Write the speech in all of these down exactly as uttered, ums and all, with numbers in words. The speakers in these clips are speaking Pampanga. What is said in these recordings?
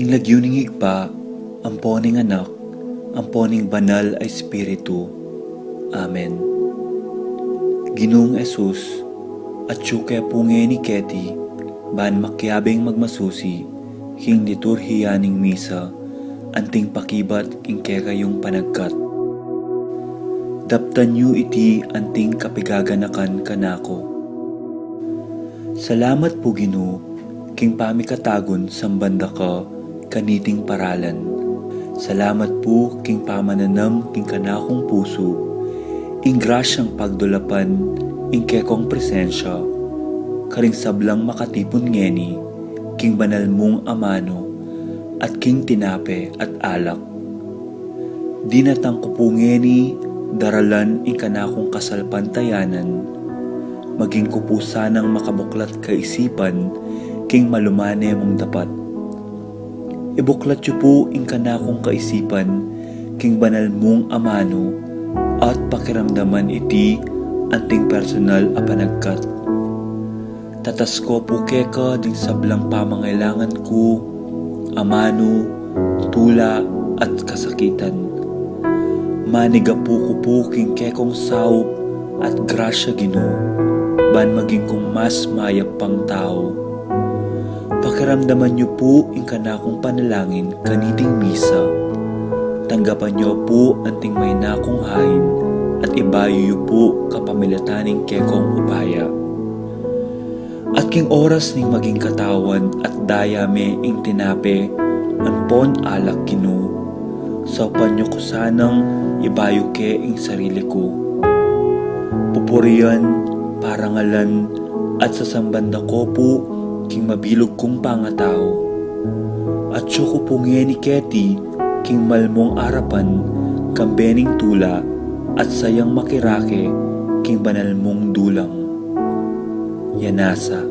King lagyu ning Ibpa, ampo ning Anak, ampo ning Banal a Espiritu. Amen. Ginung Jesus, atyu ke pu ngeni keti, ban makiabing magmasusi king liturhiya ning misa, anting pakibat king kekayung panagkat. Daptan yu iti anting kapigaganakan kanaku. Salamat pu, Ginu, king pamikatagun samban da ka kaniting paralan. Salamat pu king pamananam king kanakung pusu ing grasyang pagdulapan ing kekong presensya karing sablang makatipun ngeni king banal mung amanu at king tinape at alak. Dinatang ku pu ngeni daralan ing kanakung kasalpantayanan, maging ku pu sanang makabuklat kaisipan king malumane mung dapat. Ibuklat yu pu ing kanakung kaisipan king banal mung amanu at pakiramdaman iti anting personal a panagkat. Tatas ku pu keka ding sablang pamangailangan ku, amanu, tula, at kasakitan. Manigapu ku pu king kekong saup at grasya, Ginu, ban maging kung mas mayap pang tau. Pakiramdaman yu pu ing kanakung panalangin kaniting misa. Tanggapan yu pu anting maina kung hain at ibayu yu pu kapamilatan ning kekong upaya. At king oras ning maging katawan at daya me ing tinape ampon alak, Ginu, saupan yu ku sanang ibayu ke ing sarili ku. Pupurian, parangalan, at sasamban da ku pu king mabilug kung pangatau. Atyu ku pu ngeni keti king malmung arapan, kambe ning tula at sayang makirake king banal mung dulang. Yanasa.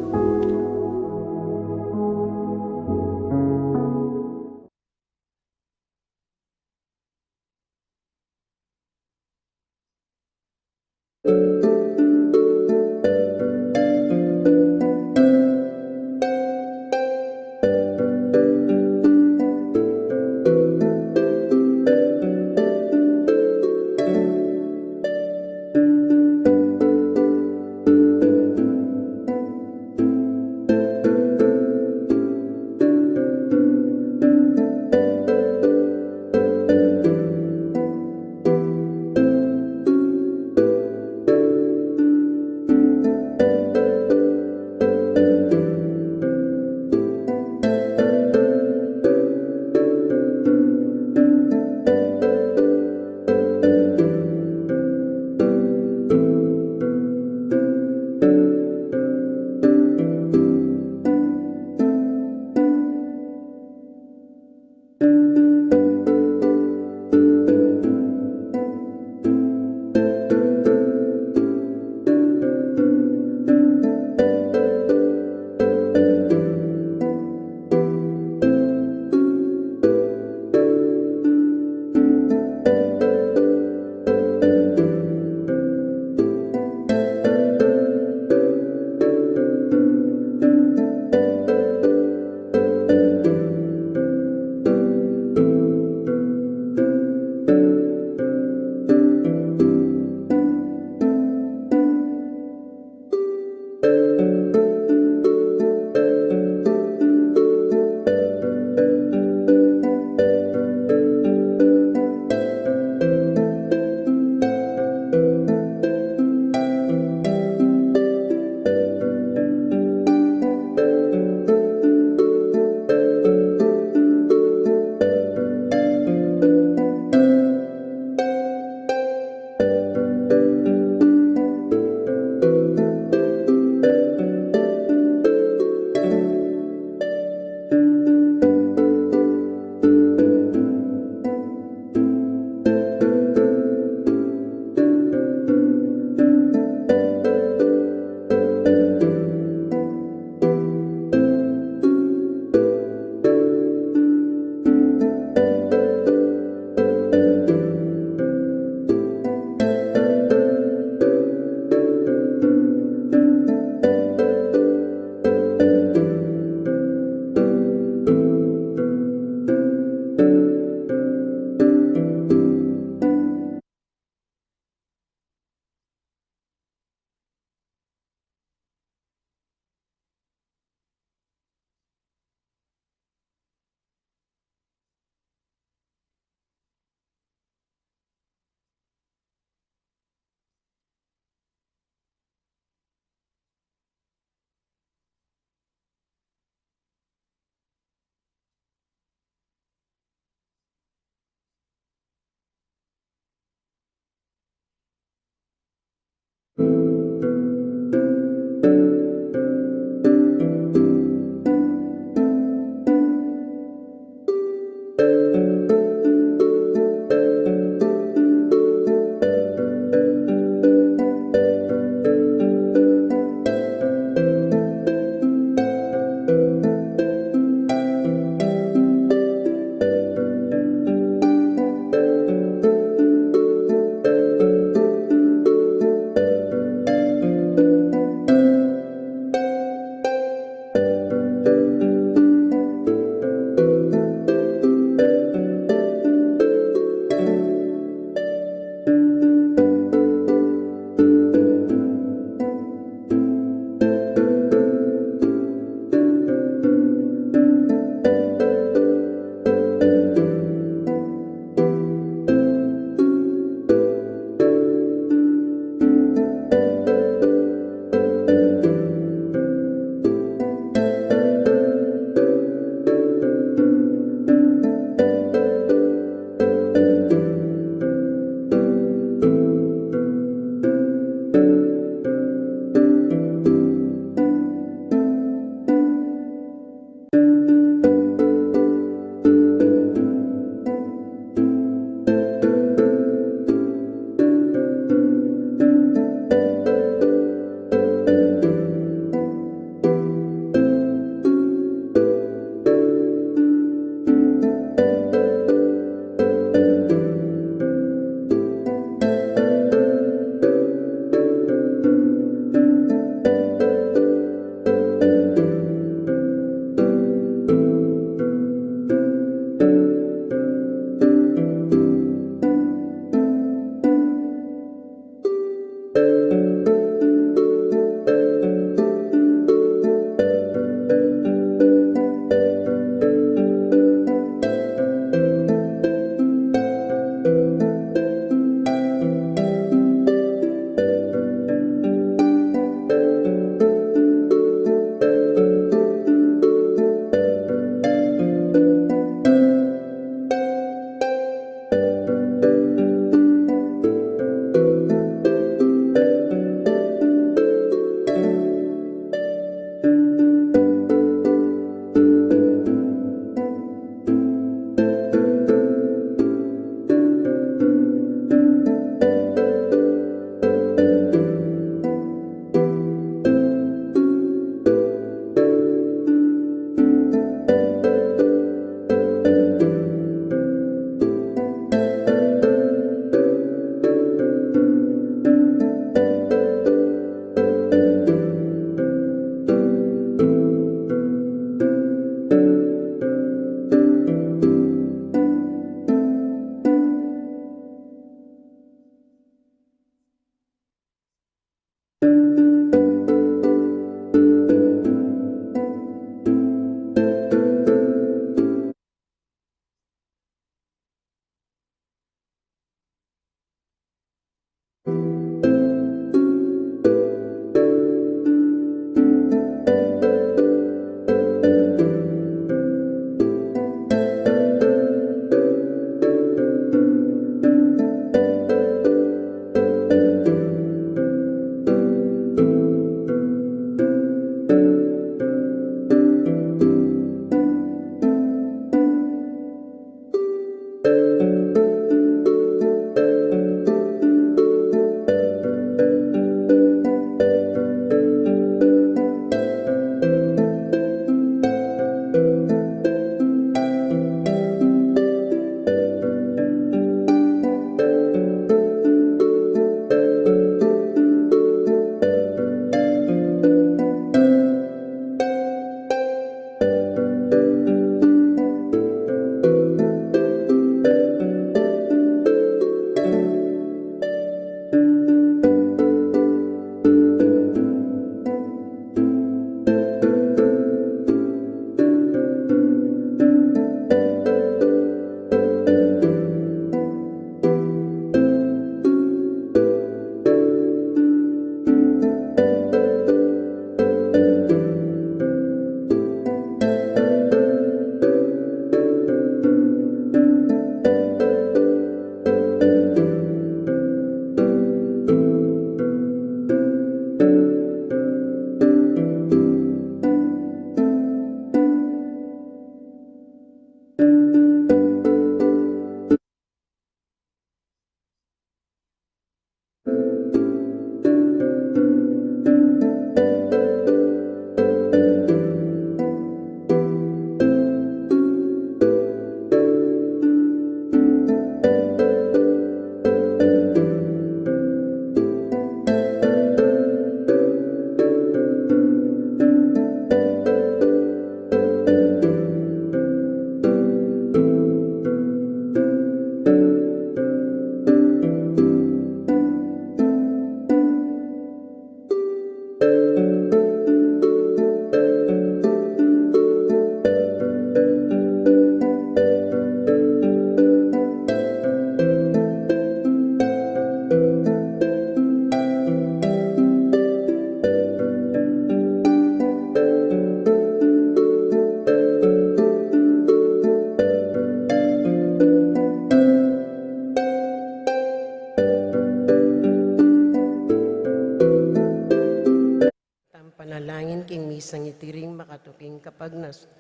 Sangitiring makatuking kapagnas,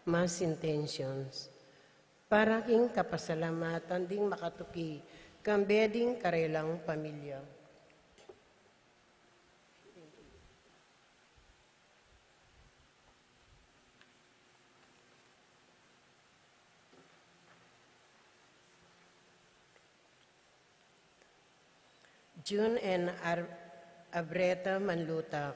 mass intentions. Para king kapasalamatan ding makatuki, kambe ding karelang pamilya. Jun and Ar-, Abreta Manlutak,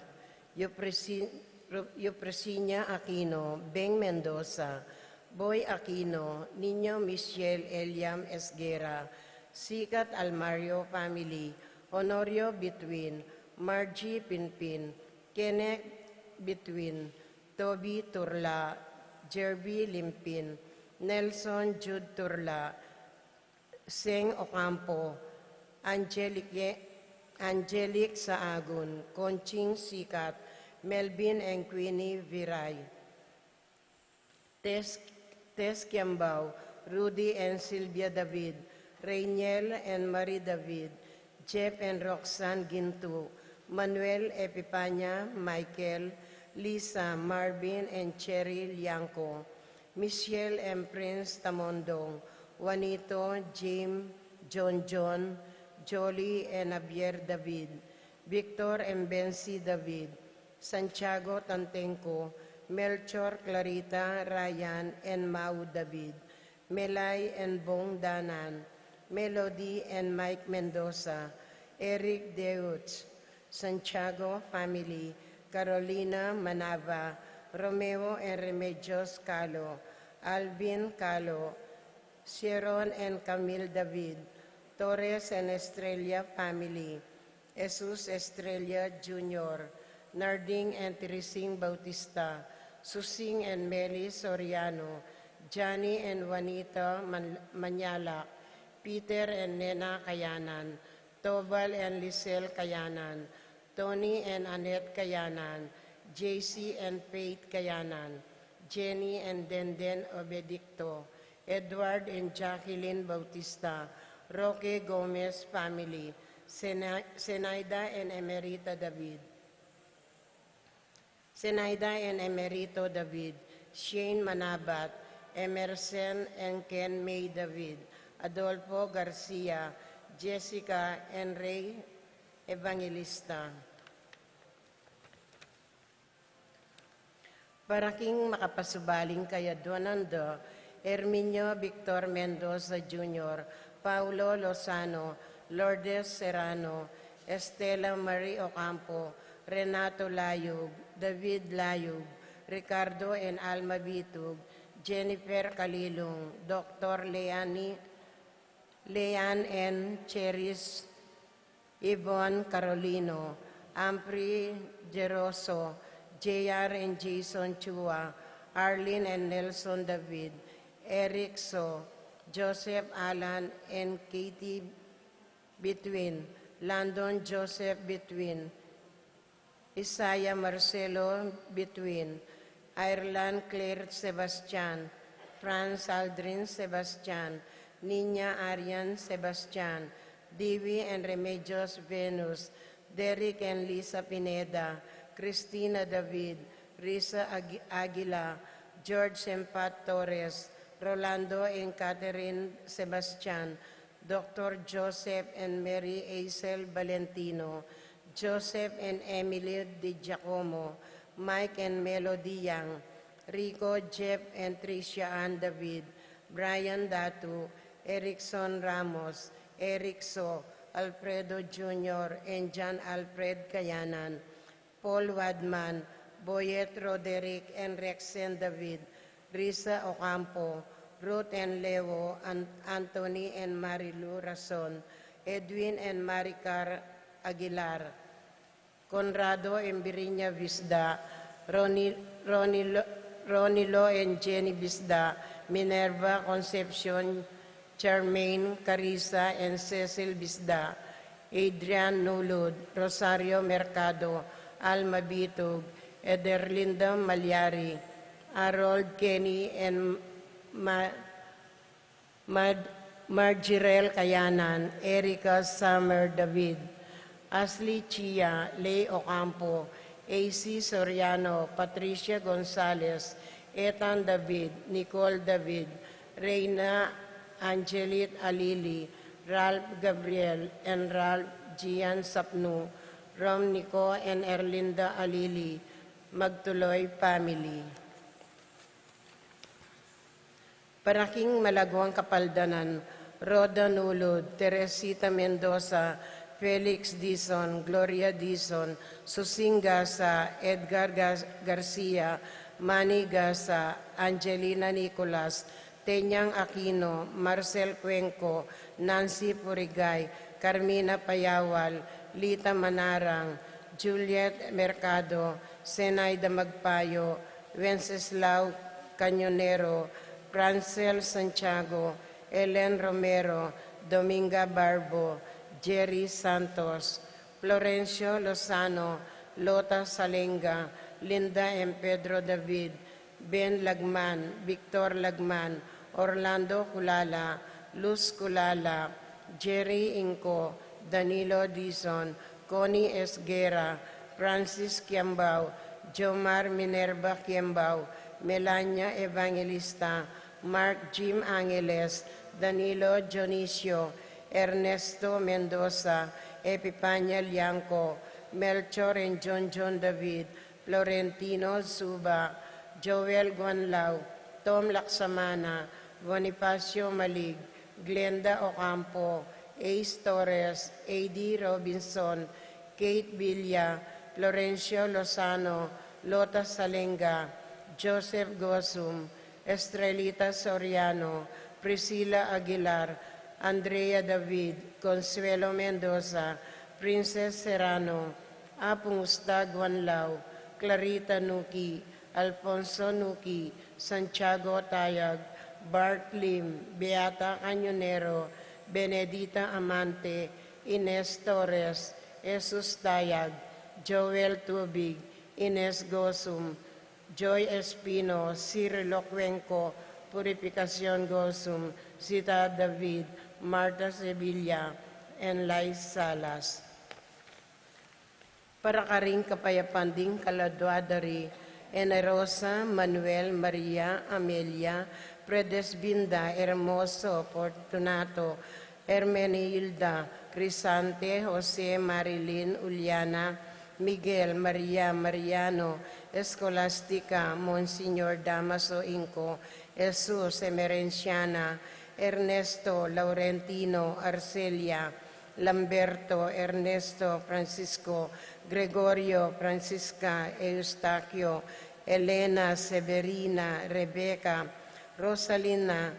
Yupresi-, Ru-, Yupresiña Aquino, Beng Mendoza, Boy Aquino, Niño Michelle Eliam Esguerra, Sikat Almario family, Honorio Bituin, Margie Pinpin, Kenneth Bituin, Toby Turla, Jerby Limpin, Nelson Jude Turla, Seng Ocampo, Angelique, Angelic Saagun, Conching Sikat, Melvin and Queenie Viray, Tess, Tess Kiambao, Rudy and Sylvia David, Rainiel and Marie David, Jeff and Roxanne Gintu, Manuel Epipania, Michael, Lisa, Marvin and Cherry Liangco, Michelle and Prince Tamondong, Juanito, Jim, John John, Jolie and Javier David, Victor and Bensi David, Santiago Tantenco, Melchor, Clarita, Ryan and Mau David, Melay and Bong Danan, Melody and Mike Mendoza, Eric Deutz, Santiago family, Carolina Manava, Romeo and Remedios Calo, Alvin Calo, Sharon and Camille David, Torres and Estrella family, Jesus Estrella Junior, Narding and Teresing Bautista, Susing and Meli Soriano, Johnny and Juanita Man-, Manyalak, Peter and Nena Kayanan, Tobal and Lisel Kayanan, Tony and Annette Kayanan, J C and Faith Kayanan, Jenny and Denden Obedicto, Edward and Jacqueline Bautista, Roque Gomez family, Sena-, Senaida and Emerita David, Senaida and Emerito David, Shane Manabat, Emerson and Ken May David, Adolfo Garcia, Jessica and Ray Evangelista. Para king makapasubaling kayadwanan da, Herminio Victor Mendoza Junior, Paulo Lozano, Lourdes Serrano, Estela Marie Ocampo, Renato Layug, David Layug, Ricardo and Alma Bitug, Jennifer Kalilung, Doctor Leani, Leanne and Cheris, Yvonne Carolino, Ampri Geroso, J R and Jason Chua, Arlene and Nelson David, Eric So, Joseph Alan and Katie Between, Landon Joseph Between, Isaiah Marcelo Between, Ireland Claire Sebastian, Franz Aldrin Sebastian, Nina Arian Sebastian, Divi and Remedios Venus, Derek and Lisa Pineda, Cristina David, Risa Agu-, Aguila, George and Pat Torres, Rolando and Catherine Sebastian, Doctor Joseph and Mary Hazel Valentino, Joseph and Emily Di Giacomo, Mike and Melody Yang, Rico, Jeff and Tricia Ann David, Brian Datu, Erickson Ramos, Eric So, Alfredo Junior and John Alfred Kayanan, Paul Wadman, Boyet Roderick and Rexen David, Risa Ocampo, Ruth and Leo, An-, Anthony and Marilu Rason, Edwin and Maricar Aguilar, Conrado and Birinya Visda, Roni-, Ronilo, Ronilo and Jenny Visda, Minerva Concepcion, Charmaine, Carissa and Cecil Visda, Adrian Nulud, Rosario Mercado, Alma Bitug, Ederlinda Malyari, Harold Kenny and Ma-, Mad-, Margirel Kayanan, Erica Summer David, Ashley Chia, Lay Ocampo, A C Soriano, Patricia Gonzalez, Ethan David, Nicole David, Reina Angelit Alili, Ralph Gabriel and Ralph Gian Sapnu, Rom Nico and Erlinda Alili, Magtuloy family. Para king malaguang kapaldanan, Rhoda Nulud, Teresita Mendoza, Felix Dizon, Gloria Dizon, Susing Gasa, Edgar Gar- Garcia, Manny Gasa, Angelina Nicolas, Tenyang Aquino, Marcel Cuenco, Nancy Purigay, Carmina Payawal, Lita Manarang, Juliet Mercado, Zenaida Magpayo, Wenceslao Cañonero, Francel Santiago, Ellen Romero, Dominga Barbo, Jerry Santos, Florencio Lozano, Lota Salenga, Linda and Pedro David, Ben Lagman, Victor Lagman, Orlando Culala, Luz Culala, Jerry Inco, Danilo Dizon, Connie Esguerra, Francis Kiambao, Jomar Minerva Kiambao, Melania Evangelista, Mark Jim Angeles, Danilo Dionisio, Ernesto Mendoza, Epipania Liangco, Melchor and John John David, Florentino Suba, Joel Guanlao, Tom Laksamana, Bonifacio Malig, Glenda Ocampo, Ace Torres, A D Robinson, Kate Villa, Florencio Lozano, Lota Salenga, Joseph Gosum, Estrelita Soriano, Priscilla Aguilar, Andrea David, Consuelo Mendoza, Princess Serrano, Apung Usta Guanlao, Clarita Nuki, Alfonso Nuki, Santiago Tayag, Bart Lim, Beata Cañonero, Benedita Amante, Ines Torres, Jesus Tayag, Joel Tubig, Ines Gosum, Joy Espino, Cirilo Cuenco, Purificacion Gosum, Zita David, Martha Sevilla, and Lais Salas. Para karing kapayapan ding kaladua da ri Enerosa, Manuel, Maria, Amelia, Predesbinda, Hermoso, Fortunato, Hermenilda, Crisante, Jose, Marilyn, Uliana, Miguel, Maria, Mariano, Escolastica, Monsignor Damaso Inco, Jesus, Emerenciana, Ernesto, Laurentino, Arcelia, Lamberto, Ernesto, Francisco, Gregorio, Francisca, Eustaquio, Elena, Severina, Rebeca, Rosalina,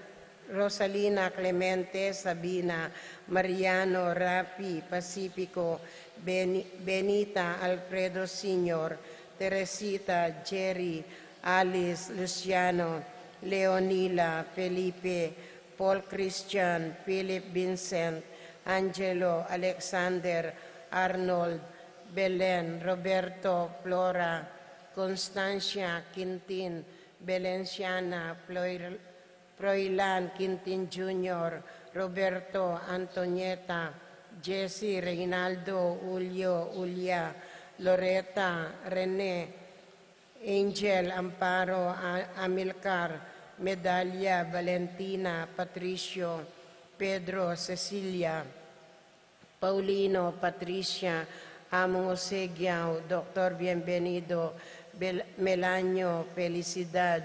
Rosalina, Clemente, Sabina, Mariano, Rafi, Pacifico, Beni- Benita, Alfredo Senior, Teresita, Jerry, Alice, Luciano, Leonila, Felipe, Paul Christian, Philip Vincent, Angelo, Alexander, Arnold, Belen, Roberto, Flora, Constancia, Quintin, Belenciana, Floir- Froilan, Quintin Junior, Roberto, Antonieta, Jesse, Reynaldo, Julio, Julia, Loreta, Rene, Angel, Amparo, A- Amilcar, Medalia, Valentina, Patricio, Pedro, Cecilia, Paulino, Patricia, Among Jose Giao, Doctor Bienvenido, Bel- Melanio, Felicidad,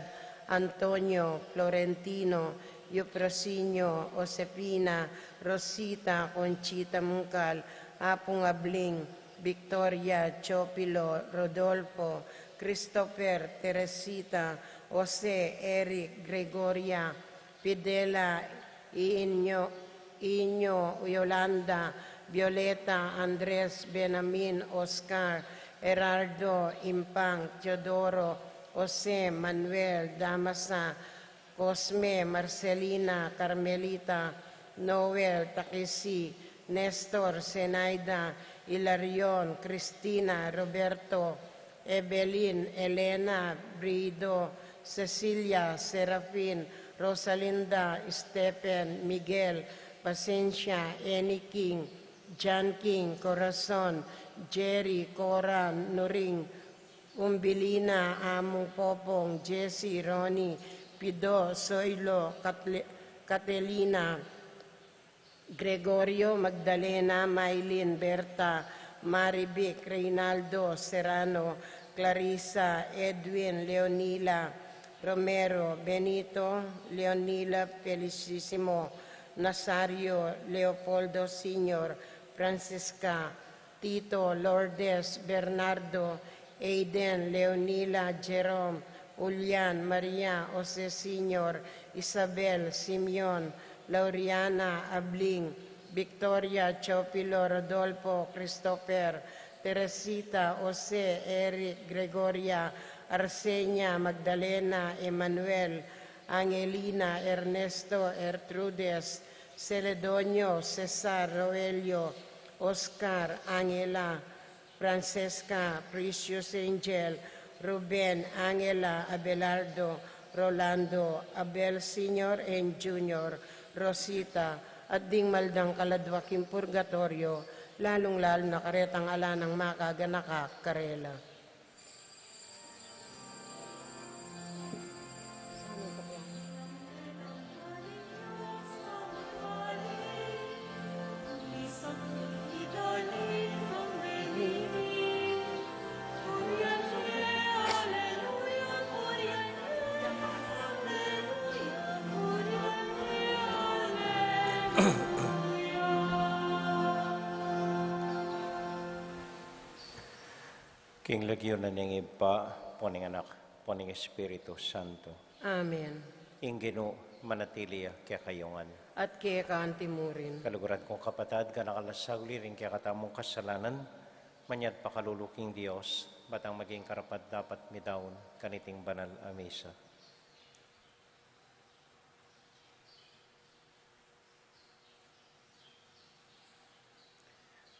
Antonio, Florentino, Eufrosino, Josefina, Rosita, Conchita Mungkal, Apung Abling, Victoria, Teofilo, Rodolfo, Christopher, Teresita, Jose, Eric, Gregoria, Fidela, Inyo, Inyo, Yolanda, Violeta, Andres, Benamin, Oscar, Gerardo, Impang, Teodoro, Jose, Manuel, Damasa, Cosme, Marcelina, Carmelita, Noel, Takisi, Nestor, Zenaida, Hilarion, Cristina, Roberto, Evelyn, Elena, Brido, Cecilia, Serafin, Rosalinda, Stephen, Miguel, Pasencia, Annie King, John King, Corazon, Jerry, Cora, Nuring, Umbilina, Among Popong, Jesse, Ronnie, Pido, Soilo, Katle-, Katelina, Gregorio, Magdalena, Maylin, Berta, Marivic, Reynaldo, Serrano, Clarissa, Edwin, Leonila, Romero, Benito, Leonila, Felicissimo, Nazario, Leopoldo Senior, Francisca, Tito, Lourdes, Bernardo, Aiden, Leonila, Jerome, Julian, Maria, Jose Senior, Isabel, Simeon, Lauriana, Abling, Victoria, Teofilo, Rodolfo, Christopher, Teresita, Jose, Eric, Gregoria, Arsenia, Magdalena, Emmanuel, Angelina, Ernesto, Gertrudes, Celedonio, Cesar, Roelio, Oscar, Angela, Francesca, Precious, Angel, Ruben, Angela, Abelardo, Rolando, Abel Senior and Junior, Rosita, at ding maldang kaladwa king purgatoryo, lalung-lalu na karetang ala nang makaganaka karela. King lagyu na ning Ibpa, ampo ning Anak, ampo ning Espiritu Santo. Amen. Ing Ginu manatili ya kekayu ngan. At keka anti mu rin. Kaluguran kung kapatad, ganaka la sauli ring kekatamung kasalanan, manyad pakalulu king Dios, ba tang maging karapat-dapat midaun kaniting banal a misa.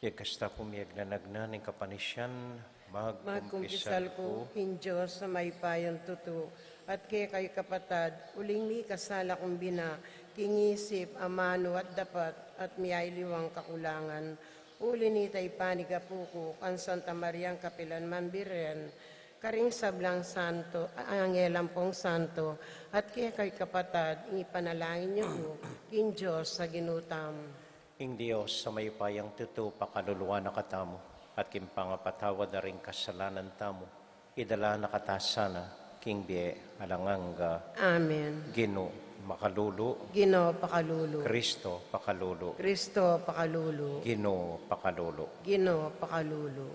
Ikasta ku miyagnanagna ning kapanisian, magkumpisal ku king Dios a mayupayang tutu, at kekayu kapatad, uling mikasala kung bina, king isip, amanu at dapat, at miyaliwang kakulangan. Uli nita ipanigapu ku kang Santa Mariang kapilan man Birhen, karing sablang santo, anghel ampong santo, at kekayu kapatad, ipanalangin yu ku king Dios a Ginu tamu. Ing Dios a mayupayang tutu pakaluluan na katamu, at king pangapatawad da ring kasalanan tamu, idala na kata sana king bie alang angga. Amen. Ginu, makalulu. Ginu, pakalulu. Kristo, pakalulu. Kristo, pakalulu. Ginu, pakalulu. Ginu, pakalulu.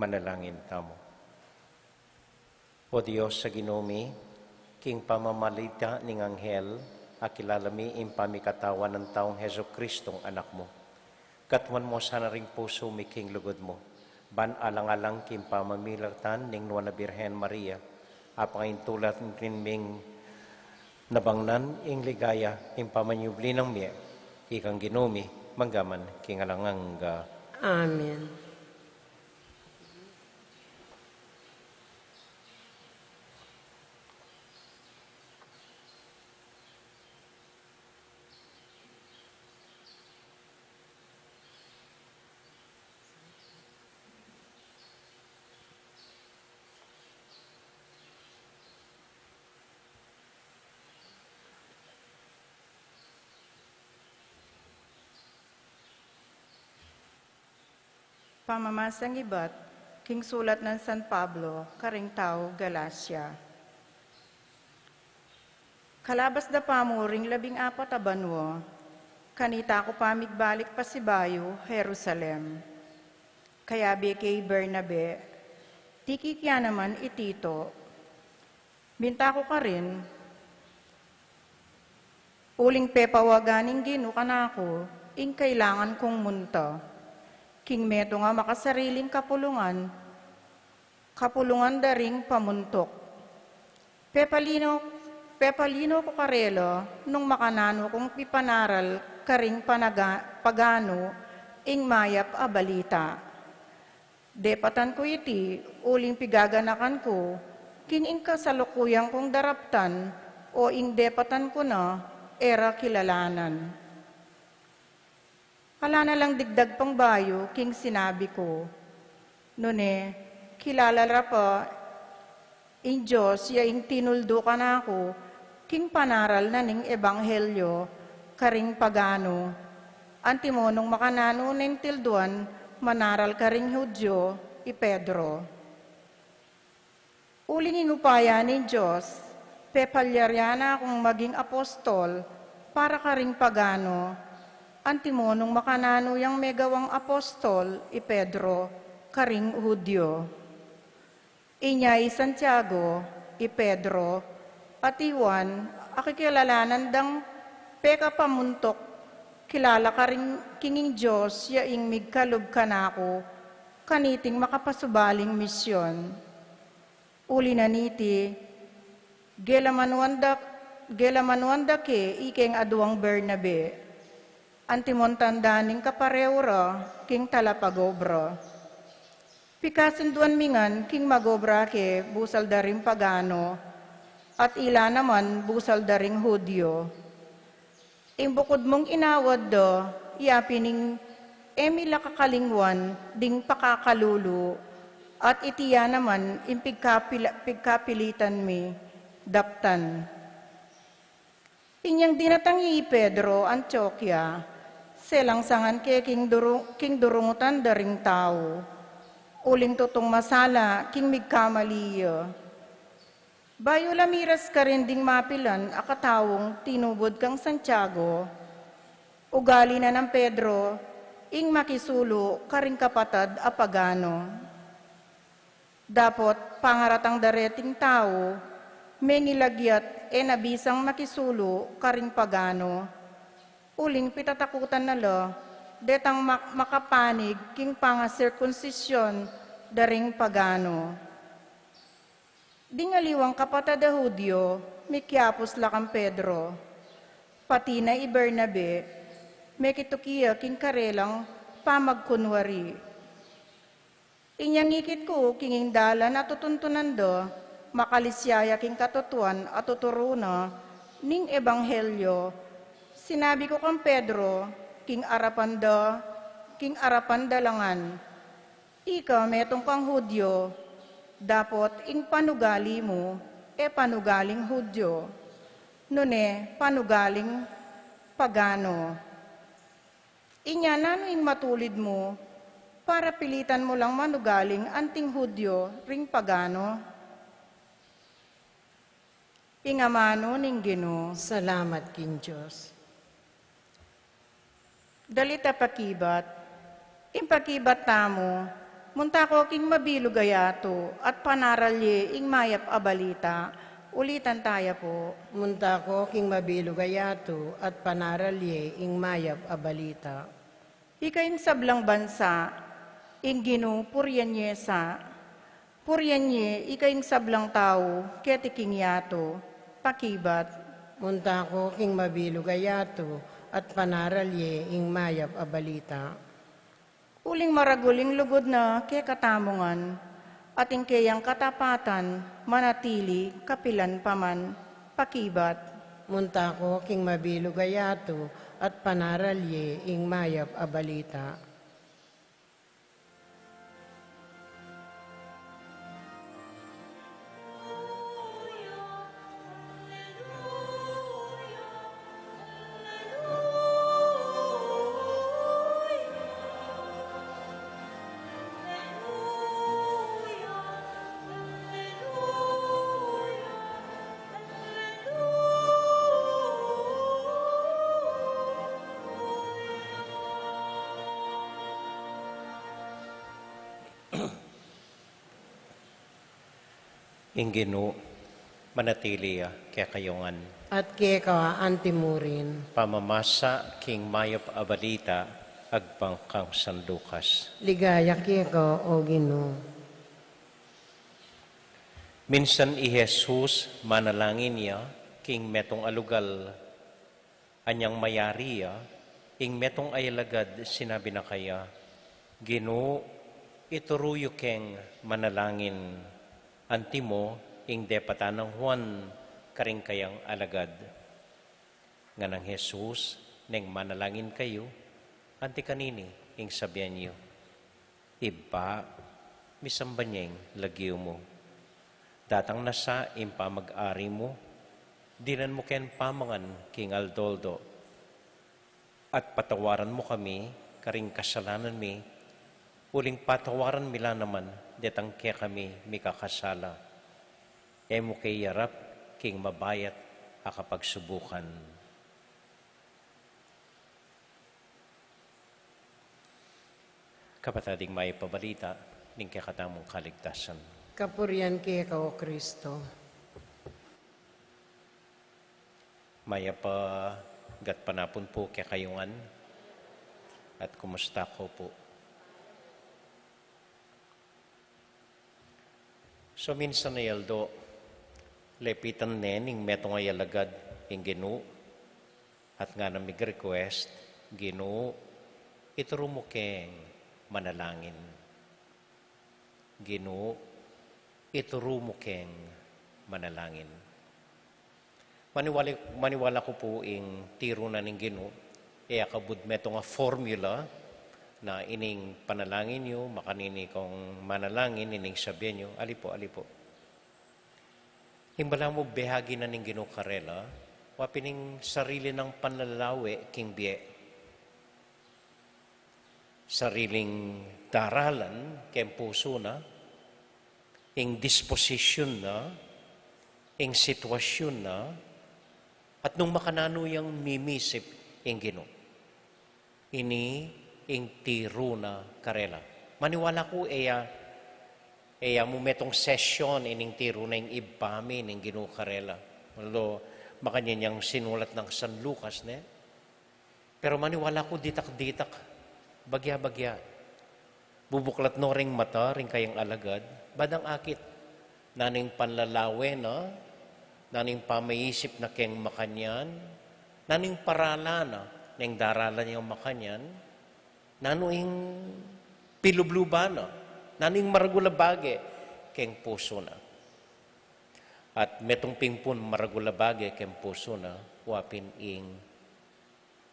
Manalangin tamu. O Dios a Ginu mi, king pamamalita ning anghel, akilala mi ing pamikatawan nang taung Jesucristong Anak mu. Katuan mu sana ring pusu mi king lugud mu, ban alang-alang king pamamilatan ning Nuan a Birhen Maria, apangintulan rin ming nabangnan ing ligaya ning pamanyubli nang mie, ikang Ginu mi, mangga man king alang angga. Amen. Pamamasang ibat king sulat nang San Pablo karing taung Galacia. Kalabas da pa mu ring labing apat a banua, kanita ku pa migbalik pasibayu Jerusalem. Kayabe ke i Bernabe, Tiki, kaya naman i Tito. Minta ku karin, uling pepawagan ning Ginu kanaku ing kailangan kung munta king metung a makasariling kapulungan, kapulungan da ring pamuntuk. Pepalino, pepalino ku karela nung makananu kung pipanaral karing panaga-, paganu ing mayap a balita. Depatan ku iti uling pigaganakan ku king ing kasalukuyan kung daraptan o ing depatan ku na e ra kilalanan. Ala na lang digdag pang bayu king sinabi ku. Nune, kilala ra pa Ing Dios ya ing tinuldu kanaku king panaral na ning ebanghelyo karing pagano, antimo nung makananu neng tilduan manaral karing Judio i Pedro. Uling ing upaya ning Dios, pepalyarian na kung maging apostol para karing pagano, antimo nung makananu yang megawang apostol i Pedro karing Judio. Inya i Santiago, i Pedro, at i Juan, a kikilalanan dang pekapamuntuk kilala karing king ing Dios ya ing migkalub kanaku, kaniting makapasubaling misyon. Uli na niti, gela manuan da, gela manuan da ke ikeng aduang Bernabe, antimong tanda ning kapareu ra king talapagobra. Pikasunduan mi ngan king magobra ke busal da ring pagano, at ila naman busal da ring Judio. Ing bukud mung inawad da, iya pin ing e mi la kakalingwan ding pakakalulu, at iti ya naman ing pigkapila-, pigkapilitan mi daptan. Inyang dinatang i Pedro Antioquia, selang sangan ke king duru-, king durungutan da ring tau, uling tutung masala king migkamali ya. Bayu la miras karin ding mapilan a kataung tinubud kang Santiago, ugali na nang Pedro ing makisulu karing kapatad a pagano. Dapot pangaratang da reting tau, mengilagyat e na bisang makisulu karing pagano, uling pitatakutan na la detang mak-, makapanig king pangasirkunsisyon da ring pagano. Ding aliwang kapatad a Judio, mikiapus la kang Pedro, pati na i Bernabe, mekituki ya king karelang pamagkunwari. Inyang ikit ku king ing dalan a tutuntunan da, makalisya ya king katutuan a tuturu na ning ebanghelyo, sinabi ku kang Pedro, king arapan da, king arapan da la ngan, ika metung kang Judio, dapot ing panugali mu e panugaling Judio, nune panugaling pagano. Inya nanu ing matulid mu, para pilitan mu lang manugaling anting Judio ring pagano? Ing amanu ning Ginu. Salamat king Dios. Dalit a pakibat. Ing pakibat tamu, munta ko king mabilug a yatu at panaral ye ing mayap a balita. Ulitan taya pu. Munta ko king mabilug a yatu at panaral ye ing mayap a balita. Ika ing sablang bansa, ing Ginu purian ye sa. Purian ye ika ing sablang tau keti king yatu. Pakibat. Munta ko king mabilug a yatu at panaral ye ing mayap a balita. Uling maragul ing lugud na kekatamu ngan, at ing keyang katapatan manatili kapilan pa man. Pakibat. Munta ko king mabilug a yatu at panaral ye ing mayap a balita. Ing Ginu manatili ya kekayu ngan. At keka anti murin. Pamamasa king mayap a balita agpang kang San Lucas. Ligaya keka, O Ginu. Minsan i Jesus manalangin ya king metung a lugal. Anyang mayari ya, ing metung a alagad sinabi na kaya, "Ginu, ituru yu keng manalangin, antimo ing depatan nang Juan karing kayang alagad." Nganang Jesus, "Neng manalangin kayu, anti kanini ing sabian yu, 'Ibpa, misamban ya ing lagyu mu.'" Datang na sa ing pamag-ari mu, dinan mu keng pamangan king aldo-aldo, at patawaran mu kami karing kasalanan mi, uling patawaran mi la naman detang kekami mikakasala. E mu ke iyarap king mabayat a kapagsubukan. Kapatad, ing mayap a balita ning kekatamung kaligtasan. Kapurian keka, O Kristo. Mayap a gatpanapun pu kekayu ngan. At kumusta ko pu? So, minsan a aldo, lepitan ne ning metung a alagad ing Ginu, at ngana mig-request, "Ginu, ituru mu keng manalangin. Ginu, ituru mu keng manalangin." Maniwala, maniwala ku pu ing tiru na ning Ginu, e akabud metung a formula na ining panalangin yu, makanini kong manalangin, ining sabian yu, ali pu, ali pu. Ing balamu behagi na ning Ginu karela, wa pin ing sarili nang panlalawe king bie. Sariling daralan keng pusu na, ing disposisyun na, ing sitwasyun na, at nung makananu yang mimisip ing Ginu. Ini ing tiru na karela. Maniwala ku e ya, e ya mu metung sesyon ining tiru na ing Ibpa mi ning Ginu karela. Although makanyan yang sinulat nang San Lucas, ne? Pero maniwala ku ditak-ditak, bagya-bagya. Bubuklat no ring mata ring kayang alagad, badang akit. Nanu ing panlalawe na, nanu ing pamaisip na keng makanyan, nanu ing parala na, neng daralan yang makanyan, nanu ing pilubluban na, nanu ing maragul a bage keng pusu na. At metung pin pung maragul a bage keng pusu na, wa pin ing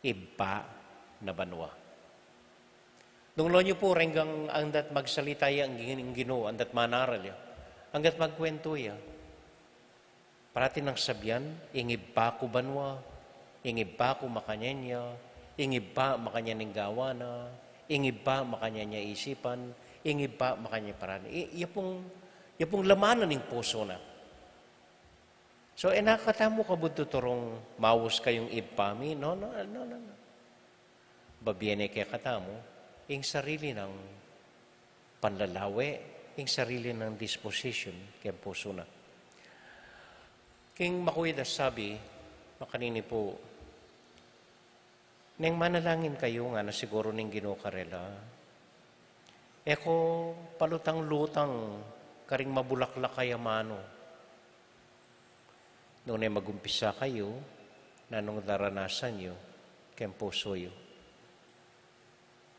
ibpa na banua. Nung lo yu pu, renggang anggat magsalita ya ing Gin-, ing Ginu, anggat manaral ya, anggat magkwentu ya, parati nang sabian, "Ing ibpa ku banua, ing ibpa ku makanyan ya, ing ibpa makanyan ing gawa na, ing ibpa makanyan ya isipan, ing ibpa makanyan paraan." I-, ya pung, ya pung laman na ning pusu na. So, e na katamu kabud tuturung, "Maus kayung ibpa mi." No, no, no, no, no. Babie ne kekatamu ing sarili nang panlalawe, ing sarili nang disposition keng pusu na. King makuid a sabi, makanini pu, "Neng manalangin kayu," ngana siguru ning Ginu karela, "e ko palutang-lutang karing mabulaklak a amanu." Nune magumpisa kayu, nanung daranasan yu keng pusu yu.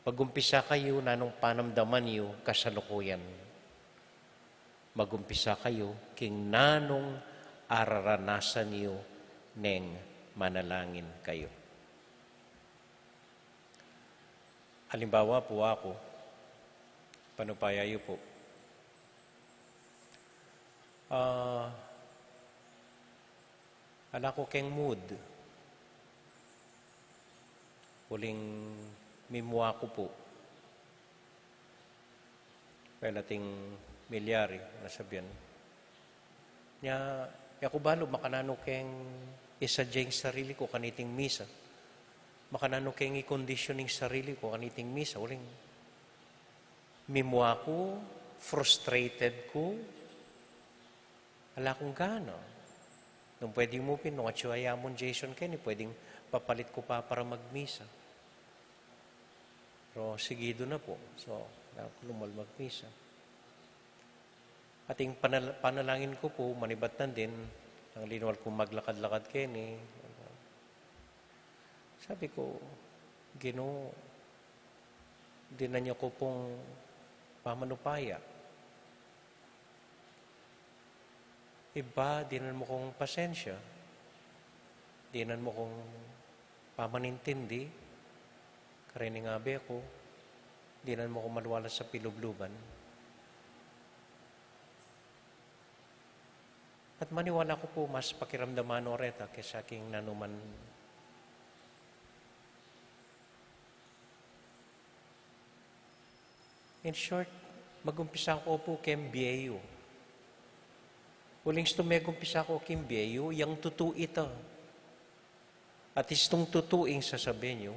Magumpisa kayu, nanung panamdaman yu kasalukuyan. Magumpisa kayu king nanung araranasan yu neng manalangin kayu. Alimbawa pu, aku, panupaya yu pu. Ah, ala ku keng mood. Uling mimua ku pu. Well, ating milyari, nasabian. Nya, e ku balu makananu keng isadya ing sarili ku kaniting misa. Makananu keng ikondisyon ing sarili ku kaniting misa. Uling mimua ku, frustrated ku, ala kung gana. Nung pwede mu pin, nung atyu ya mung Jason keni, pwedeng papalit ku pa para magmisa. Pero sigidu na pu. So, kailangan ku lumal magmisa. Ating panal-, panalangin ku pu, manibat na din, nung linwal kung maglakad-lakad keni. Sabi ku, "Ginu, dinan yu ku pung pamanupaya. Ibpa, dinan mu kung pasensya. Dinan mu kung pamanintindi karing abe ku. Dinan mu kung maluwalas a pilubluban." At maniwala ku pu mas pakiramdaman no reta kesa king nanuman. In short, magumpisa ku pu king bie yu. Uling istung megumpisa ku king bie yu, yang tutu ita. At istung tutu ing sasabyan yu,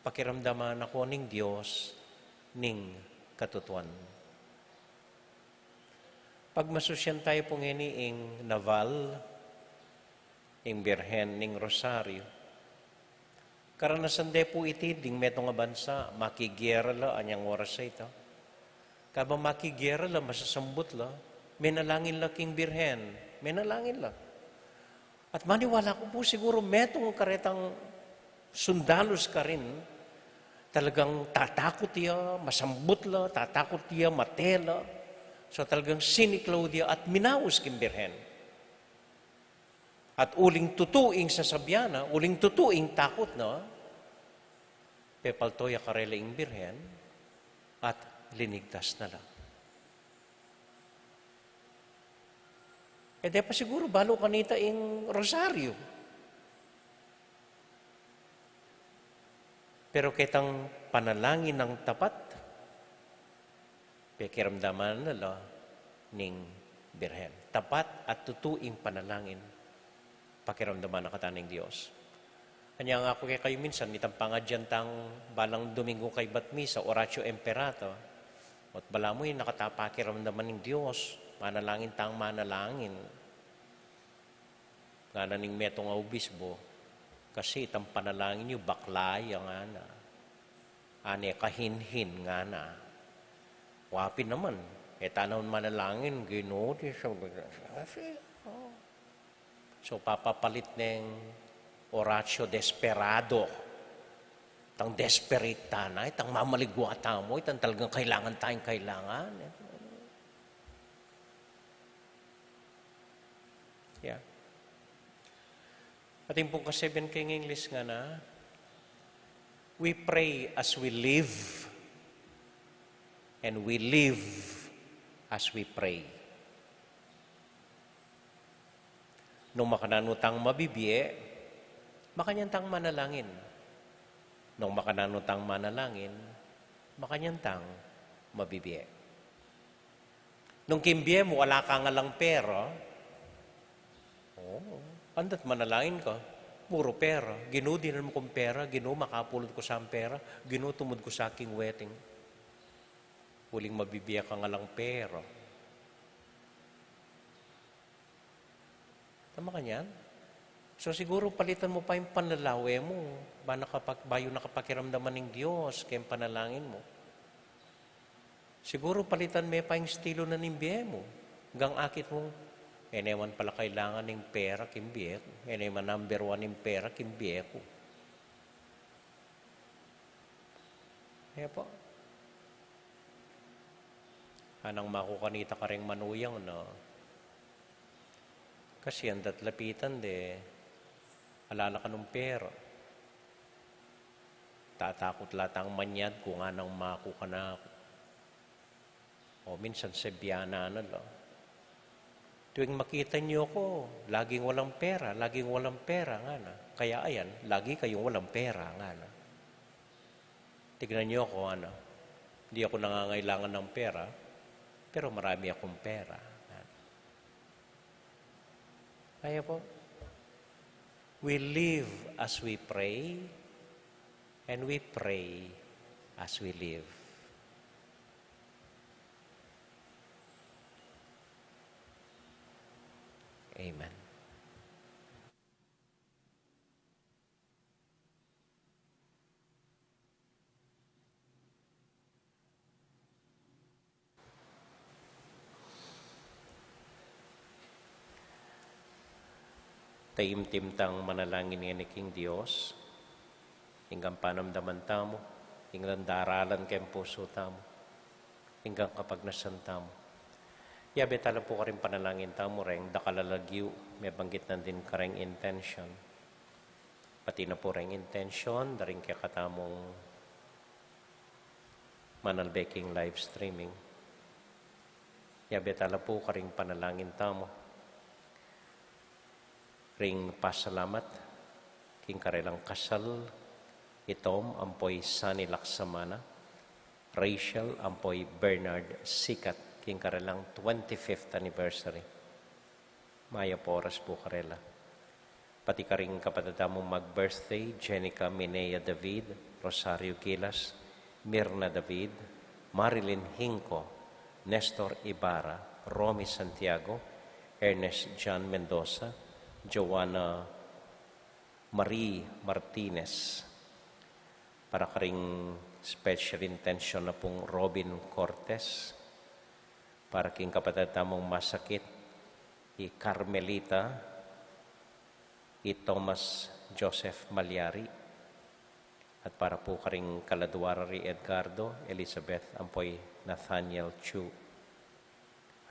pakiramdaman na ku ning Dios ning katutuan. Pagmasusian tayu pu ngeni ing Naval, ing Birhen ning Rosario. Karanasan de pu iti ding metung a bansa, makigera la anyang oras a ita. Kabang makigera la, masasambut la, menalangin la king Birhen, menalangin la. At maniwala ku pu siguru metung karetang sundalus karin, talagang tatakut ya, masambut la, tatakut ya, mate la. So talagang siniklaud ya at minaus king Birhen. At uling tutu ing sasabyan na, uling tutu ing takut na, pepalto ya karela ing Birhen, at linigtas na la. E de pa siguru balu kanita ing Rosario. Pero ketang panalangin nang tapat, pakiramdaman na la ning Birhen. Tapat at tutu ing panalangin, pakiramdaman na kata ning Dios. Anya nga ku kekayu minsan, itang pangadyan tang balang Domingo kaybat misa, Oratio Imperata. Ot balamu, e na kata pakiramdaman ning Dios, manalangin tang manalangin. Ngana ning metung a obispo, kasi itang panalangin yu bakla ya, ngana. Ane kahinhin, ngana. Wa pin naman, e tana manalangin, Ginu, di sa, kasi, o. So, papapalit neng Oratio desperado. Itang desperate tana, itang mamaligwa tamu, itang talagang kailangan tayung kailangan. Ya. Atin pung kasebyan keng English, ngana, "We pray as we live, and we live as we pray." Nung makananu tang mabibie, makanyan tang manalangin. Nung makananu tang manalangin, makanyan tang mabibie. Nung king bie mu, ala kang alang pera, o, andat manalangin ka, puru pera. Ginu, dinan mu kung pera, Ginu, makapulud ku sang pera, Ginu, tumud ku sa king wedding. Uling mabibie kang alang pera. Tama kanyan? So, siguru palitan mu pa ing panlalawe mu, ba nakapag-, bayu na kapakiramdaman ning Dios keng panalangin mu. Siguru palitan me pa ing estilo na ning bie mu. Gang akit mu, e ne man pala kailangan ing pera king bie ku. E ne man number one ing pera king bie ku. E po. Anang maku kanita kareng manuyang na. Kasi andat lapitan de, ala la kanung pera. Tatakut la tang manyad ku, nganang maku kanaku. O minsan sebianan na la. Tuwing makita niyo ko, laging walang pera, laging walang pera, ngana. Kaya ayan, lagi kayong walang pera, ngana. Tignan niyo ako, ano. Di ako nangangailangan ng pera, pero marami akong pera, ngana. Kaya po, we live as we pray, and we pray as we live. Amen. Taimtim tang manalangin ngeni king Dios, ing panamdaman tamu, ing daralan keng pusu tamu, ing kapagnasan tamu. Yabe tala pu karing panalangin tamu, reng dakal a lagyu, mebanggit na din kareng intention. Pati na pu reng intention da ring kekatamung manalbe king live streaming. Yabe tala pu karing panalangin tamu. Ring pasalamat king karelang kasal, i Tom ampo i Sunny Laksamana, Rachel ampo i Bernard Sikat, king karelang twenty-fifth anniversary. Mayap a oras pu karela. Pati karing kapatad tamung mag-birthday, Jenica Minea David, Rosario Gilas, Mirna David, Marilyn Hinco, Nestor Ibarra, Romy Santiago, Ernest John Mendoza, Joanna Marie Martinez. Para karing special intention na pung Robin Cortez, para king kapatad tamung masakit, i Carmelita, i Thomas Joseph Malyari, at para pu karing kaladua ra ri Edgardo, Elizabeth, ampo i Nathaniel Chu.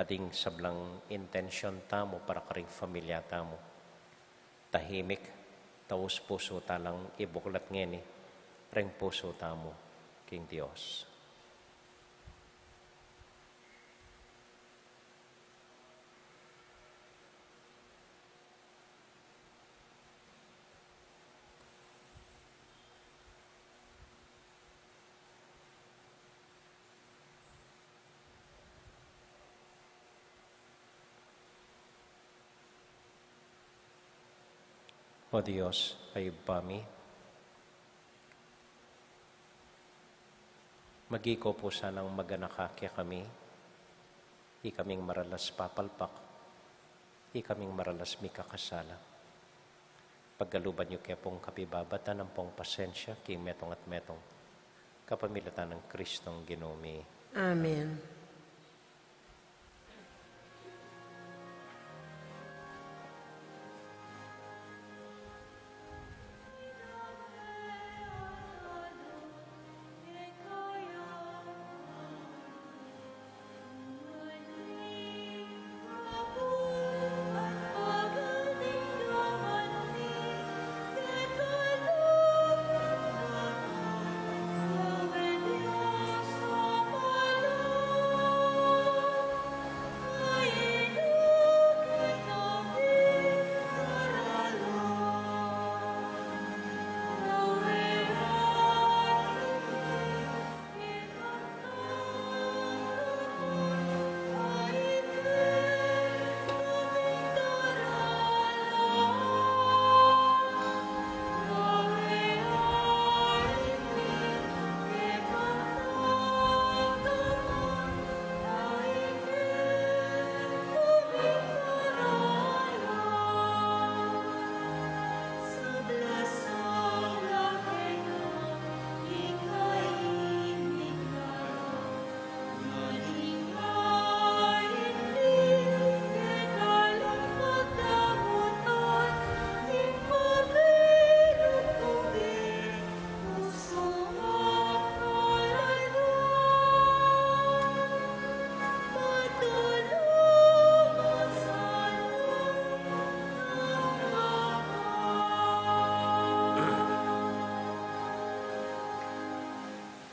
At ing sablang intention tamu para karing familia tamu. Tahimik, taus pusu ta lang ibuklat ngeni ring pusu tamu king Dios. O Dios, a Ibpa mi, magiko pu sanang maganaka kekami, ikaming maralas papalpak, ikaming maralas mikakasala. Pagkaluban yu ke pung kapibabatan ampong pasensya king metung at metung, kapamilatan nang Kristong Ginu mi. Amen.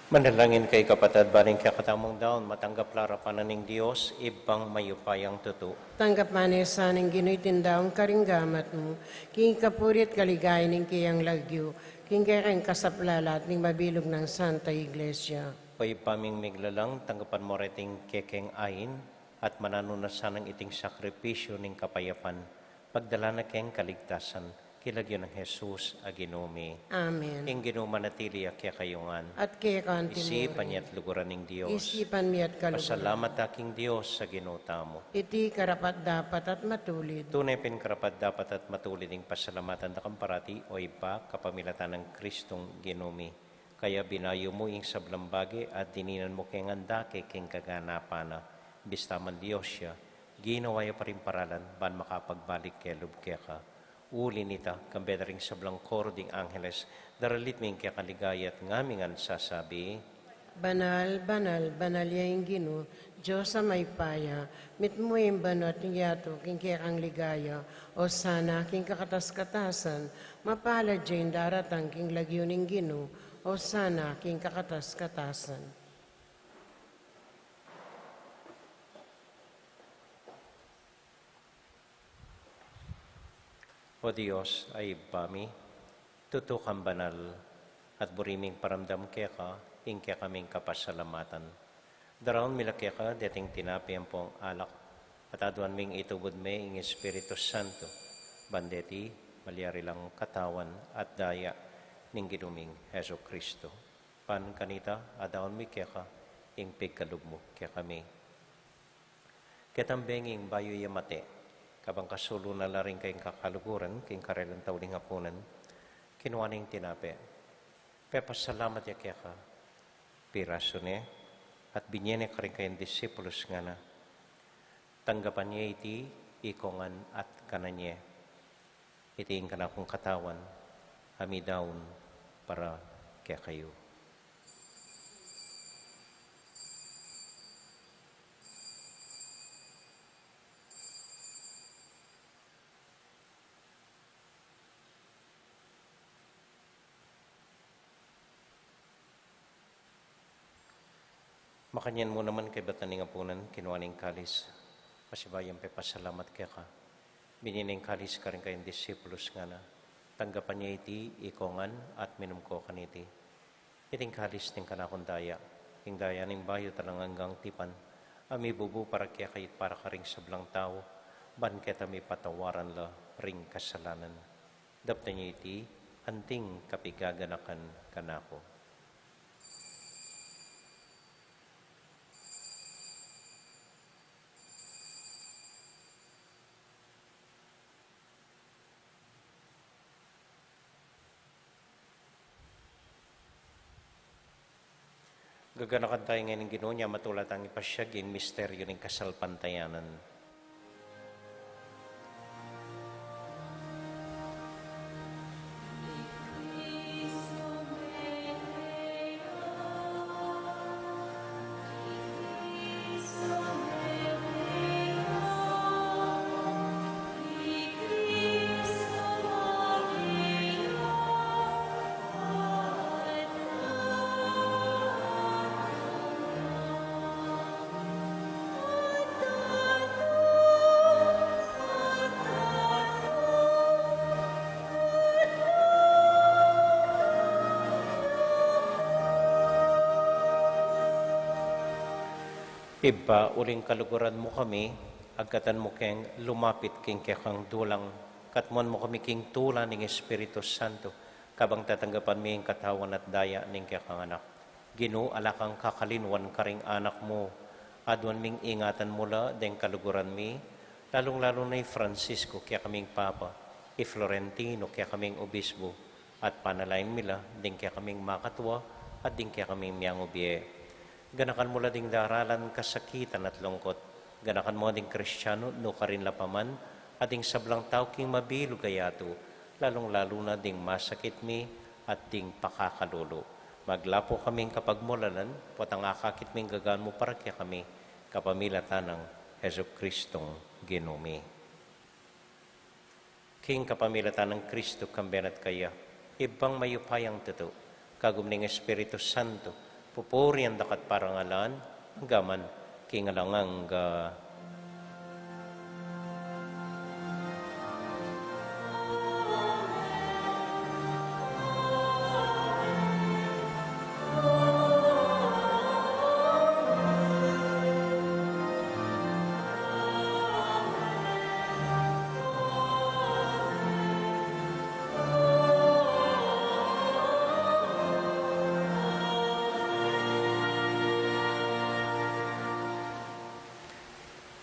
Manalangin kayu kapatad, ba ning kekatamung daun matanggap la arapan na ning Dios, Ibpang mayupayang tutu. Tanggap na sana ning Ginu iting daun karing gamat mu, king kapurian at kaligayan ning keyang lagyu, king kekang kasaplalan at ning mabilug nang Santa Iglesia. O Ibpa ming miglalang, tanggapan mu reting kekeng ain, at mananu na sanang iting sakripisyu ning kapayapan, pagdala na keng kaligtasan, king lagyu nang Jesus a Ginu mi. Amen. Ing Ginu manatili ya kekayu ngan. At keka mu rin. Isipan ya at luguran ning Dios. Isipan mi at kaluguran. Pasalamat ta king Dios a Ginu tamu. Iti karapat-dapat at matulid. Tune pin karapat-dapat at matulid ing pasalamatan da ka parati, o Ibpa, kapamilatan nang Kristong Ginu mi. Kaya binayu mu ing sablang bage at dininan mu keng anda ke king kaganapan na. Bista man Dios ya, ginawa ya pa ring paralan ban makapagbalik kelub keka. Uli nita, kambe da ring sablang koro ding angeles, daralit mi ing kekang ligaya at ngami ngan sasabi: Banal, banal, banal ya ing Ginu, Dios a mayupaya, mitmu ing banua at ing yatu king kekang ligaya. Osana king kakatas-katasan, mapalad ya ing daratang king lagyu ning Ginu, Osana king kakatas-katasan. O Dios a Ibpa mi, tutu kang banal, at buri ming paramdam keka ing kekaming kapasalamatan. Daraun mi la keka deting tinape ampong alak, at aduan ming itubud me ing Espiritu Santo, ban deti malyari lang katawan at daya ning Ginu ming Jesucristo. Ban kanita, adaun mi keka ing pigkalub mu kekami. Ketang bengi ing bayu ya mate, kabang kasulu na la ring kayang kakaluguran king karelang tauling apunan, kinua ne ing tinape, pepasalamat ya keka, pirasu ne, at binye ne karing kayang disipulus, ngana, tanggapan ye iti ikongan at kanan ye. Iti ing kanakung katawan, a midaun para kekayu. Makanyan mu naman, kaybat na ning apunan, kinua ne ing kalis, pasibayu yang pepasalamat keka, binye ne ing kalis karing kayang disipulus, ngana, tanggapan ye iti ikongan at minum ko kaniti. Iti ing kalis ning kanakung daya, ing daya ning bayu at alang anggang tipan, a mibubu para kekayu at para karing sablang tau, ban keta mipatawaran la ring kasalanan. Daptan ye iti anting kapigaganakan kanaku. Gaganakan tamu ngeni ning Ginu, nya matula tang ipasiag ing misteryu ning kasalpantayanan. Ibpa, uling kaluguran mu kami, agkatan mu keng lumapit king kekang dulang, katmuan mu kami king tula ning Espiritu Santo, kabang tatanggapan mi ing katawan at daya ning kekang Anak. Ginu, ala kang kakalinuan karing anak mu, aduan ming ingatan mu la deng kaluguran mi, lalung-lalu na i Francisco, kekaming Papa, i Florentino, kekaming Obispo, at panalangin mi la ding kekaming makatua at ding kekaming miyangubie. Ganakan mu la ding daralan kasakitan at lungkut. Ganakan mu ding Kristiano, nukarin la pa man, at ding sablang tau king mabilug a yatu, lalung-lalu na ding masakit mi at ding pakakalulu. Maglapu kaming kapagmulalan, potang akakit ming gagan mu para kekami, kapamilatan nang Jesucristong Ginu mi. King kapamilatan nang Kristo, kambe na at kaya, Ibpang mayupayang tutu, kagum ning Espiritu Santo, pupurian da ka at parangalan, angga man king alang angga.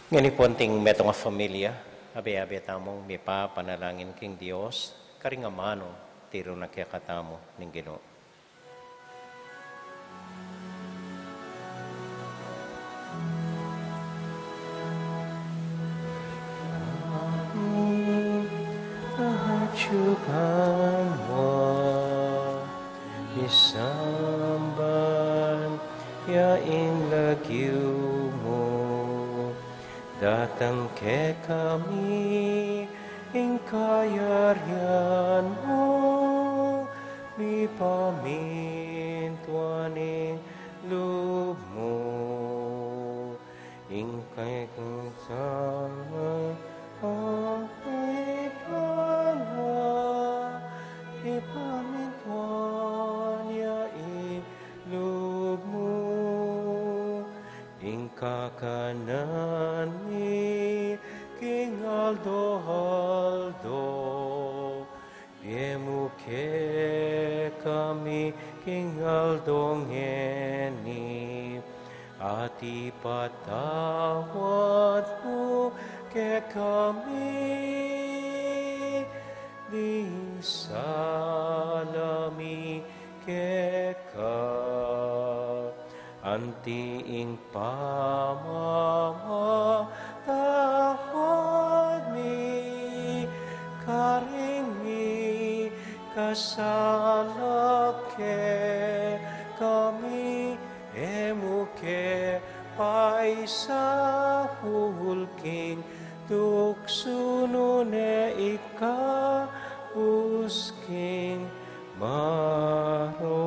Ngeni pu, anting metung a familia, abe-abe tamung mipapanalangin king Dios, karing amanu tiru na kekatamu ning Ginu. Atiu ka man, misamban ya ing lagyu mu, datang kekami ing kayarian mu, mipamintuan ing lub mu, ing kekang sana ay Kakanan mi king aldo-aldo, ibie mu kekami king aldo ngeni, at ipatawad mu kekami ding sala mi keka, anti ing pamamatawad mi karing mikasala kekami, e mu ke paisaul king tuksu, nune ikabus king marok.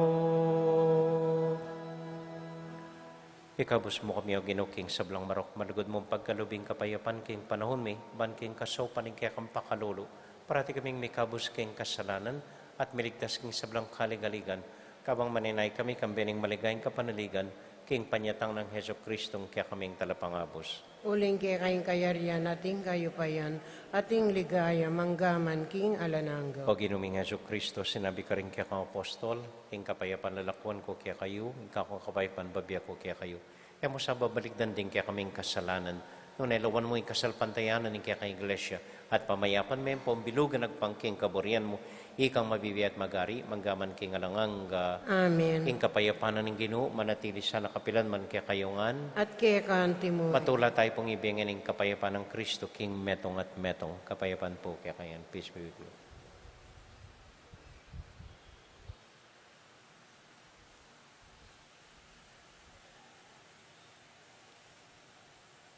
Ikabus mu kami, O Ginu, king sablang marok, malugud mung pagkalub ing kapayapan king panaun mi, ban king kasaupan ning kekang pakalulu, parati kaming mikabus king kasalanan, at miligtas king sablang kaligaligan, kabang maninaya kami kambe ning maligayang kapanaligan, king panyatang nang Jesucristong kekaming Talapangabus. Uling keka ing kayarian, at ing kayupayan, at ing ligaya, manggaman king alang angga. O Ginu ming Jesucristo, sinabi karing kekang apostol, ing kapayapan lalakwan ku kekayu, ing kakung kapayapan babie ku kekayu. E mu sa babalikdan ding kekaming kasalanan, nune lawan mu ing kasalpantayanan ning kekang Iglesia, at pamayapan me ing pambilug agpang king kaburian mu, ikang mabibie at magari, manggaman king alang angga. Amen. Ing kapayapan ning Ginu, manatili sana kapilan man kekayu ngan. At keka antimurin. Matula tayu pung ibie ngeni ing kapayapan nang Kristo, king metung at metung. Kapayapan pu kekayu ngan. Peace be with you.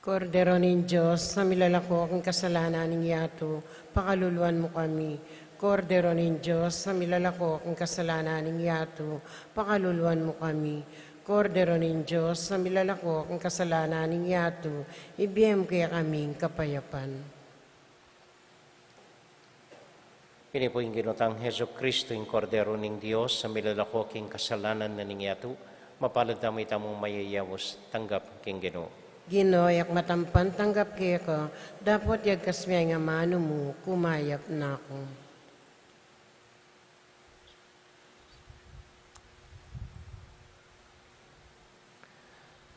Kordero ning Dios, a milalako king kasalanan ning yatu, pakaluluan mu kami. Kordero ning Dios, a milalako king kasalanan ning yatu, pakaluluan mu kami. Kordero ning Dios, a milalako king kasalanan ning yatu, ibie mu kekami ing kapayapan. Ini pu ing Ginu tang Jesucristo, ing Kordero ning Dios, a milalako king kasalanan na ning yatu. Mapalad tamu itamung mayayaus tanggap king Ginu. Ginu, e ku matampan tanggap keka, dapot yagkas me ing amanu mu, kumayap na ku.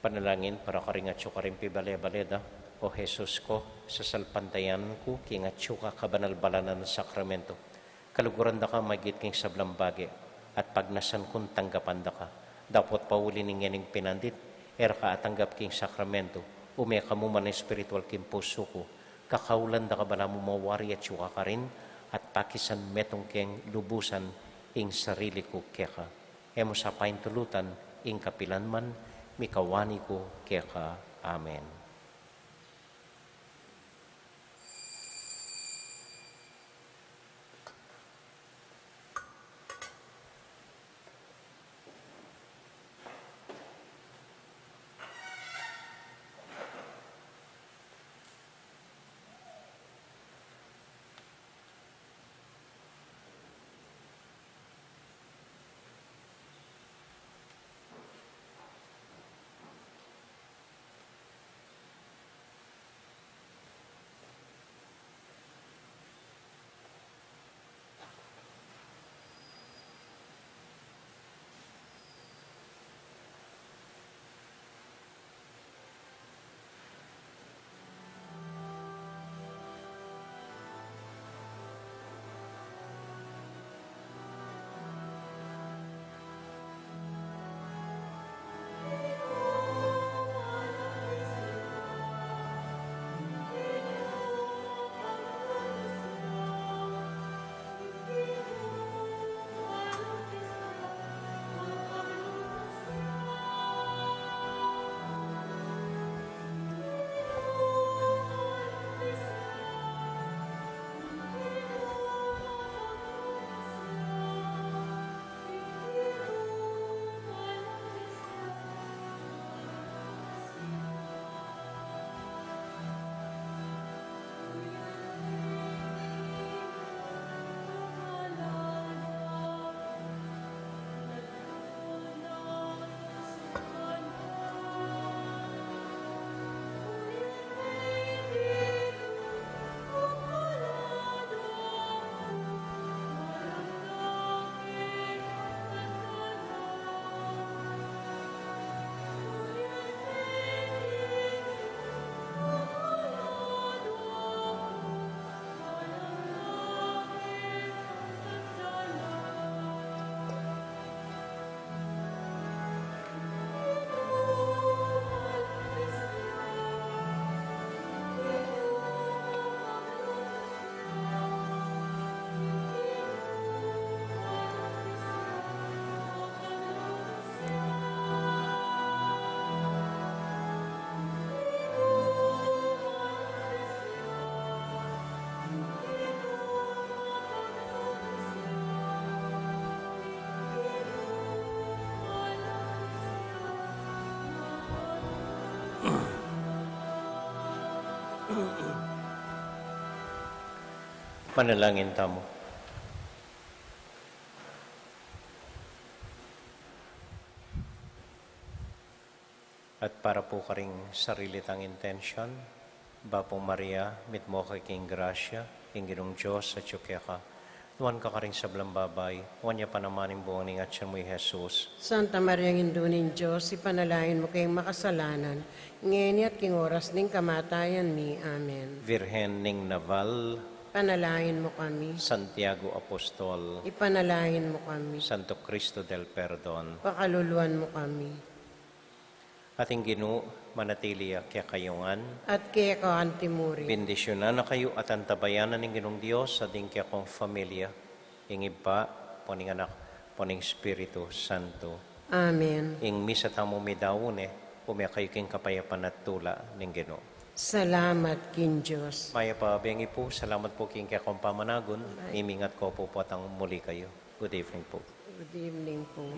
Panalangin para karing atyu karing pibale-bale da. O Jesus ku, sasalpantayanan ku king atyu ka kabanal-balanan a sakramento, kaluguran da ka maigit king sablang bage, at pagnasan kung tanggapan da ka. Dapot pauli ning ngening pinandit, e ra ka atanggap king sakramento, ume ka mu man espiritual king pusu ku, kakaulan da ka balamu mawari atyu ka karin, at pakisan metung keng lubusan ing sarili ku keka. E mu sa paintulutan ing kapilan man, mikawani ku keka. Amen. Manalangin tamu. At para pu karing sarili tang intensyon, Bapu Maria, mitmu ka king grasya, ing Ginung Dios atyu keka. Nuan ka karing sablang babai, nuan ya pa naman ing bunga ning atyan mu, i Jesus. Santa Maria, Indu ning Dios, ipanalangin mu keng makasalanan, ngeni at king oras ning kamatayan mi. Amen. Virgen ning Naval, ipanalangin mu kami. Santiago Apostol, ipanalangin mu kami. Santo Cristo del Perdon, pakaluluan mu kami. At ing Ginu manatili ya kekayu ngan. At keka antimurin. Bendisyunan na kayu at antabayanan ning Ginung Dios, at ing kekong familia, ing Ibpa, ampo ning Anak, ampo ning Espiritu Santo. Amen. Ing misa tamu midaun ne, ume kayu king kapayapan at tula ning Ginu. Salamat king Dios. Mayap a bengi pu, salamat pu king kekong pamanagun. Bye. Mimingat ko pu, pu atang muli kayu. Good evening pu. Good evening pu.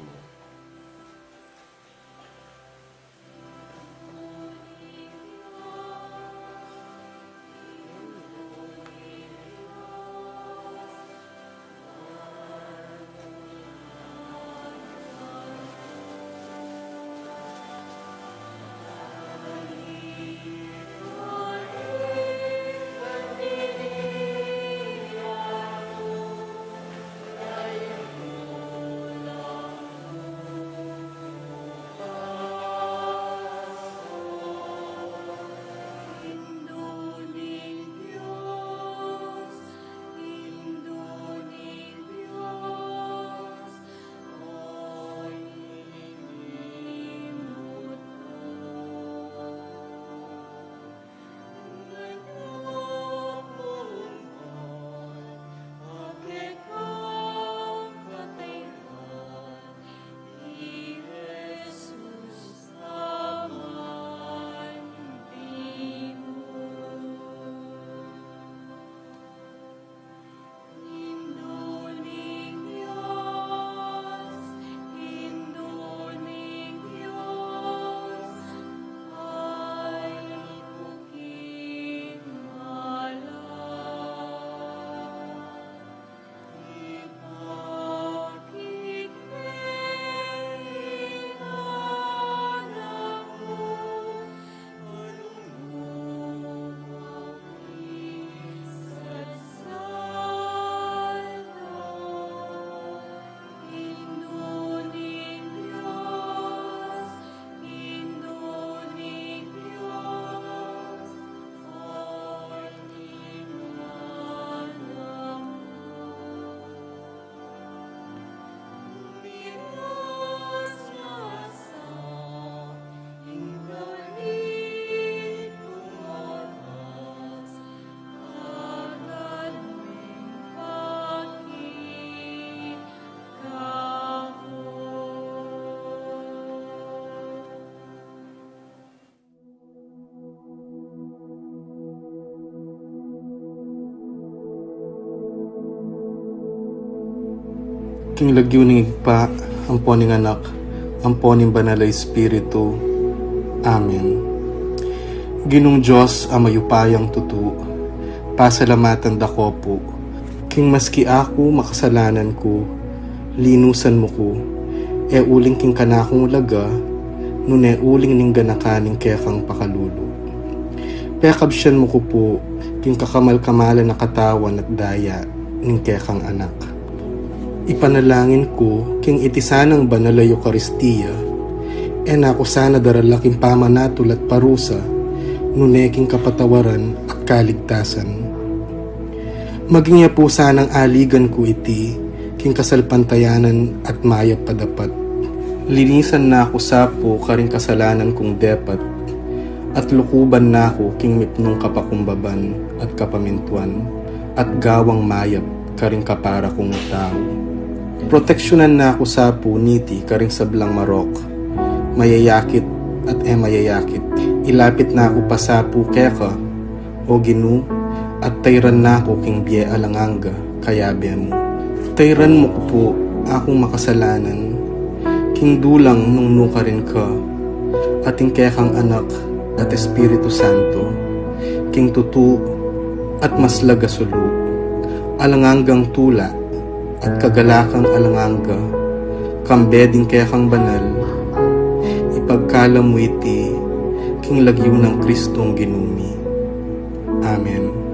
King lagyu ning Ibpa, ampo ning Anak, ampo ning Banal a Espiritu. Amen. Ginung Dios a mayupayang tutu, pasalamatan da ko pu, king maski aku makasalanan ku, linusan mu ku, e uling king kanakung laga, nune uling ning ganakan ning kekang pakalulu. Pekabsian mu ku pu king kakamal-kamalan a katawan at daya ning kekang Anak. Ipanalangin ku king iti sanang banal a Eukaristia, e na ku sana darala king pamanatul at parusa, nune king kapatawaran at kaligtasan. Maging ya pu sanang aligan ku iti king kasalpantayanan at mayap a dapat. Linisan na ku sa pu karing kasalanan kung depat, at lukuban na ku king mipnung kapakumbaban at kapamintuan, at gawang mayap karing kapara kung tau. Proteksyunan na ku sa pu niti karing sablang marok, mayayakit at e mayayakit. Ilapit na ku pa sa pu keka, O Ginu, at tayran na ku king bie alang angga, kayabe mu. Tayran mu ku pu akung makasalanan, king dulang nung nukarin ka, at ing kekang Anak at Espiritu Santo, king tutu at maslag a sulu, alang anggang tula at kagalakang alang angga, kambe ding kekang banal, ipagkalub mu iti king lagyu nang Kristong Ginu mi. Amen.